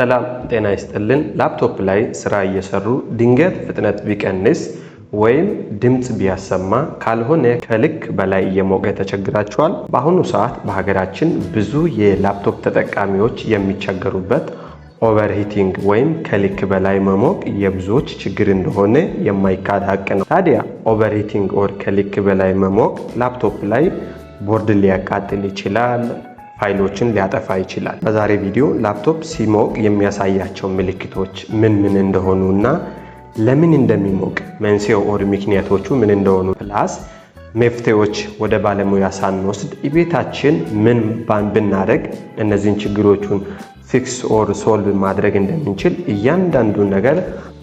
ሰላም ጤና ይስጥልን። ላፕቶፕ ላይ ስራ እየሰሩ ድንገት ፍጥነት ቢቀንስ ወይም ድምፅ ቢያሰማ፣ ካልሆነ ከልክ በላይ እየሞቀ ተቸግራችኋል? በአሁኑ ሰዓት በሀገራችን ብዙ የላፕቶፕ ተጠቃሚዎች የሚቸገሩበት overheating ወይም ከልክ በላይ መሞቅ የብዙዎች ችግር እንደሆነ የማይካድ ሀቅ ነው። ታዲያ overheating or ከልክ በላይ መሞቅ ላፕቶፕ ላይ ቦርድ ሊያቃጥል ይችላል፣ ፋይሎችን ሊያጠፋ ይችላል። በዛሬ ቪዲዮ ላፕቶፕ ሲሞቅ የሚያሳያቸው ምልክቶች ምን ምን እንደሆኑ እና ለምን እንደሚሞቅ መንስኤው or ምክንያቶቹ ምን እንደሆኑ፣ plus መፍትሄዎች፣ ወደ ባለሙያ ሳንወስድ ቤታችን ምን ብናደርግ እነዚህን ችግሮቹን fix or solve ማድረግ እንደምንችል እያንዳንዱን ነገር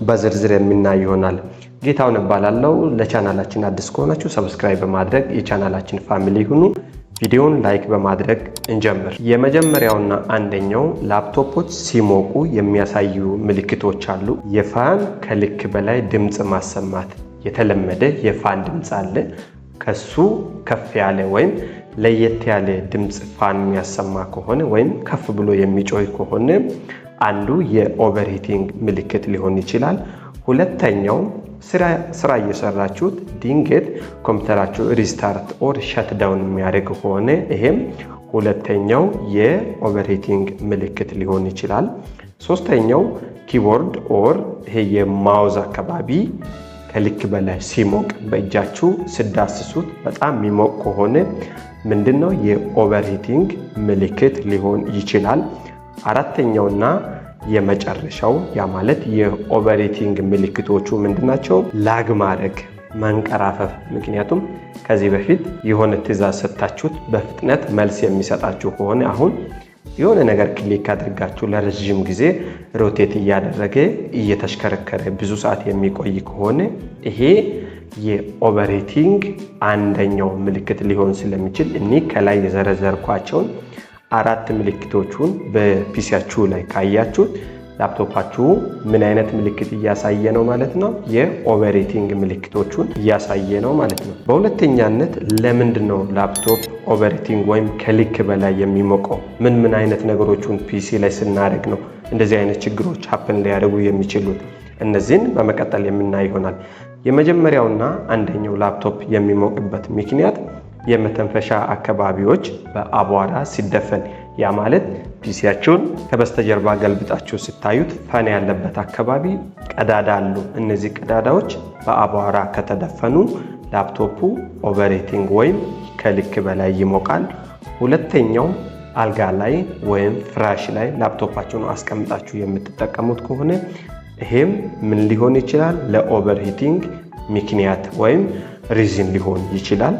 በዝርዝር የምናይ ይሆናል። ጌታውን እባላለሁ። ለቻናላችን አዲስ ከሆናችሁ subscribe በማድረግ የቻናላችን family ሁኑ። ቪዲዮውን like በማድረግ እንጀምር። የመጀመሪያውና አንደኛው ላፕቶፖች ሲሞቁ የሚያሳዩ ምልክቶች አሉ። የ fan ከልክ በላይ ድምፅ ማሰማት፣ የተለመደ የ fan ድምፅ አለ። ከሱ ከፍ ያለ ወይም ለየት ያለ ድምፅ fan የሚያሰማ ከሆነ ወይም ከፍ ብሎ የሚጮህ ከሆነ አንዱ የ overheating ምልክት ሊሆን ይችላል። ሁለተኛው ስራ እየሰራችሁት ድንገት ኮምፒውተራችሁ restart or shut down የሚያደርግ ከሆነ ይሄም ሁለተኛው የ overheating ምልክት ሊሆን ይችላል። ሶስተኛው keyboard or ይሄ የ mouse አካባቢ ከልክ በላይ ሲሞቅ፣ በእጃችሁ ስትዳስሱት በጣም የሚሞቅ ከሆነ ምንድነው የ overheating ምልክት ሊሆን ይችላል። አራተኛውና የመጨረሻው፣ ያ ማለት የ overheating ምልክቶቹ ምንድናቸው? Lag ማድረግ፣ መንቀራፈፍ። ምክንያቱም ከዚህ በፊት የሆነ ትዕዛዝ ሰጥታችሁት በፍጥነት መልስ የሚሰጣችሁ ከሆነ አሁን የሆነ ነገር click አድርጋችሁ ለረዥም ጊዜ rotate እያደረገ፣ እየተሽከረከረ ብዙ ሰዓት የሚቆይ ከሆነ ይሄ የ overheating አንደኛው ምልክት ሊሆን ስለሚችል እኒህ ከላይ የዘረዘርኳቸውን አራት ምልክቶቹን በ PC ያችሁ ላይ ካያችሁት ላፕቶፓችሁ ምን አይነት ምልክት እያሳየ ነው ማለት ነው? የ overheating ምልክቶቹን እያሳየ ነው ማለት ነው። በሁለተኛነት ለምንድን ነው ላፕቶፕ overheating ወይም ከልክ በላይ የሚሞቀው? ምን ምን አይነት ነገሮችን PC ላይ ስናደርግ ነው እንደዚህ አይነት ችግሮች happen ሊያደርጉ የሚችሉት? እነዚህን በመቀጠል የምናይ ይሆናል። የመጀመሪያውና አንደኛው ላፕቶፕ የሚሞቅበት ምክንያት የመተንፈሻ አካባቢዎች በአቧራ ሲደፈን፣ ያ ማለት PC ያችሁን ከበስተጀርባ ገልብጣችሁ ስታዩት fan ያለበት አካባቢ ቀዳዳ አሉ። እነዚህ ቀዳዳዎች በአቧራ ከተደፈኑ ላፕቶፑ overheating ወይም ከልክ በላይ ይሞቃል። ሁለተኛው አልጋ ላይ ወይም ፍራሽ ላይ ላፕቶፓችሁን አስቀምጣችሁ የምትጠቀሙት ከሆነ ይሄም ምን ሊሆን ይችላል? ለ overheating ምክንያት ወይም reason ሊሆን ይችላል።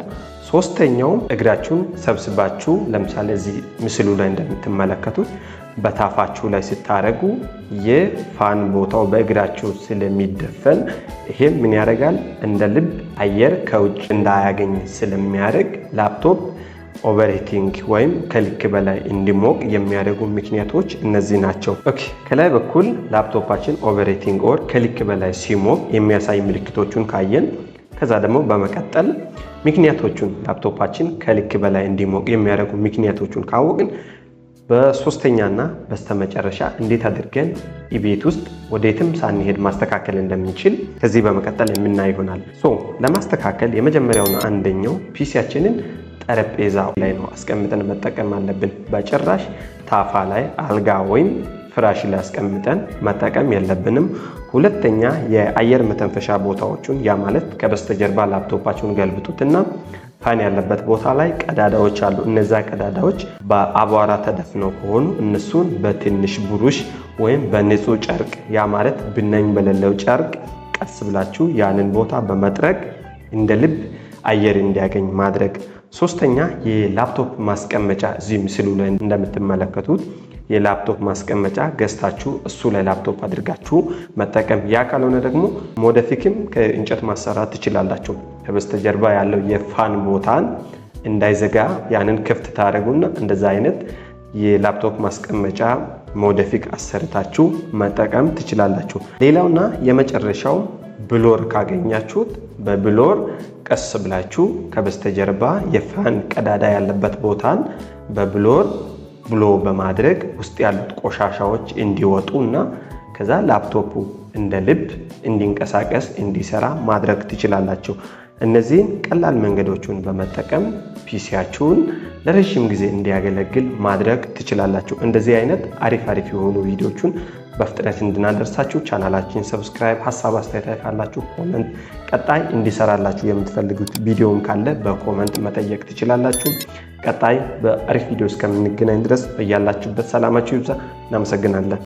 ሶስተኛው እግራችሁን ሰብስባችሁ፣ ለምሳሌ እዚህ ምስሉ ላይ እንደምትመለከቱት፣ በታፋችሁ ላይ ስታደርጉ የ fan ቦታው በእግራችሁ ስለሚደፈን ይሄም ምን ያደርጋል? እንደ ልብ አየር ከውጭ እንዳያገኝ ስለሚያደርግ ላፕቶፕ overheating ወይም ከልክ በላይ እንዲሞቅ የሚያደርጉ ምክንያቶች እነዚህ ናቸው። Okay፣ ከላይ በኩል ላፕቶፓችን overheating or ከልክ በላይ ሲሞቅ የሚያሳይ ምልክቶቹን ካየን፣ ከዛ ደግሞ በመቀጠል ምክንያቶቹን፣ ላፕቶፓችን ከልክ በላይ እንዲሞቅ የሚያደርጉ ምክንያቶቹን ካወቅን፣ በሶስተኛና በስተመጨረሻ እንዴት አድርገን ቤት ውስጥ ወዴትም ሳንሄድ ማስተካከል እንደምንችል ከዚህ በመቀጠል የምናይ ይሆናል። So ለማስተካከል የመጀመሪያውና አንደኛው PC ያችንን ጠረጴዛ ላይ ነው አስቀምጠን መጠቀም አለብን። በጭራሽ ታፋ ላይ፣ አልጋ ወይም ፍራሽ ላይ አስቀምጠን መጠቀም የለብንም። ሁለተኛ የአየር መተንፈሻ ቦታዎቹን፣ ያ ማለት ከበስተጀርባ ላፕቶፓችሁን ገልብጡትና fan ያለበት ቦታ ላይ ቀዳዳዎች አሉ። እነዛ ቀዳዳዎች በአቧራ ተደፍነው ከሆኑ እነሱን በትንሽ ብሩሽ ወይም በንጹህ ጨርቅ፣ ያ ማለት ብናኝ በሌለው ጨርቅ፣ ቀስ ብላችሁ ያንን ቦታ በመጥረግ እንደ ልብ አየር እንዲያገኝ ማድረግ። ሶስተኛ የላፕቶፕ ማስቀመጫ፣ እዚህ ምስሉ ላይ እንደምትመለከቱት የላፕቶፕ ማስቀመጫ ገዝታችሁ እሱ ላይ ላፕቶፕ አድርጋችሁ መጠቀም። ያ ካልሆነ ደግሞ ሞደፊክም ከእንጨት ማሰራት ትችላላችሁ። ከበስተጀርባ ያለው የ fan ቦታን እንዳይዘጋ ያንን ክፍት ታደርጉና እንደዛ አይነት የላፕቶፕ ማስቀመጫ ሞደፊክ አሰርታችሁ መጠቀም ትችላላችሁ። ሌላውና የመጨረሻው blower ካገኛችሁት በ blower ቀስ ብላችሁ ከበስተጀርባ የ fan ቀዳዳ ያለበት ቦታን በ blower blow በማድረግ ውስጥ ያሉት ቆሻሻዎች እንዲወጡ እና ከዛ ላፕቶፑ እንደ ልብ እንዲንቀሳቀስ፣ እንዲሰራ ማድረግ ትችላላችሁ። እነዚህን ቀላል መንገዶችን በመጠቀም PC ያችሁን ለረዥም ጊዜ እንዲያገለግል ማድረግ ትችላላችሁ። እንደዚህ አይነት አሪፍ አሪፍ የሆኑ ቪዲዮቹን በፍጥነት እንድናደርሳችሁ ቻናላችን subscribe፣ ሀሳብ አስተያየት ካላችሁ comment፣ ቀጣይ እንዲሰራላችሁ የምትፈልጉት ቪዲዮም ካለ በ comment መጠየቅ ትችላላችሁ። ቀጣይ በአሪፍ ቪዲዮ እስከምንገናኝ ድረስ በያላችሁበት ሰላማችሁ ይብዛ። እናመሰግናለን።